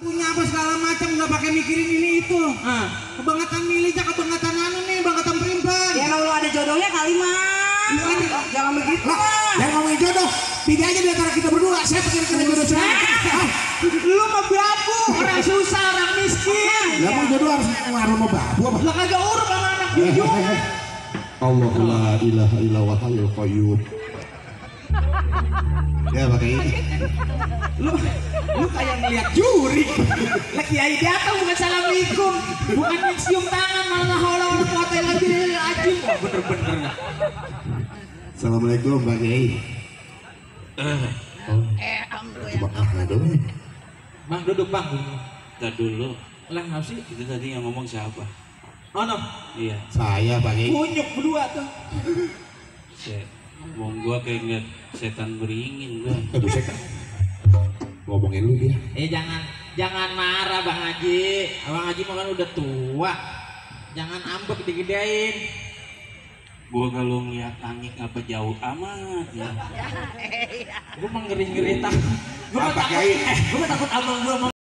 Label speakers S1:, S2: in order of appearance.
S1: punya apa segala macam, nggak pakai mikirin ini itu. Kebangetan milihnya, kebangetan anu nih, kebangetan perimpan.
S2: Ya emang lu ada jodohnya kali mah. Jangan begitu lah.
S1: Jangan ngomongin jodoh. Pilih aja di antara kita berdua. Saya pikir kita jodoh saya. Lu mah babu, orang susah, orang miskin. Lah mau jodoh harus ngaruh sama babu apa? Lah kagak urut sama anak jujur.
S3: Allah la ilaha illallah hayyul qayyum. Ya pakai ini.
S1: Lu kayak ngeliat juri. Lah kiai datang bukan assalamualaikum, bukan cium tangan, malah hola foto lagi anjing. Oh, bener-bener enggak.
S3: Assalamualaikum Pak Kiai.
S2: Alhamdulillah.
S3: Dulu.
S1: Bang duduk bang.
S4: Ntar dulu.
S1: Lah ngapa sih?
S4: Itu tadi yang ngomong siapa?
S1: Oh no.
S4: Iya.
S3: Saya Pak Kiai.
S1: Kunyuk berdua tuh.
S4: Ngomong gua kayak ngeliat setan beringin gua.
S3: Buset. Ngomongin lu dia.
S1: Jangan marah Bang Haji. Bang Haji mah kan udah tua. Jangan ambek digedein.
S4: Gua kalau ngeliat langit apa jauh amat ya.
S1: Gua mah ngeri-ngeri takut. Gua mah takut abang gua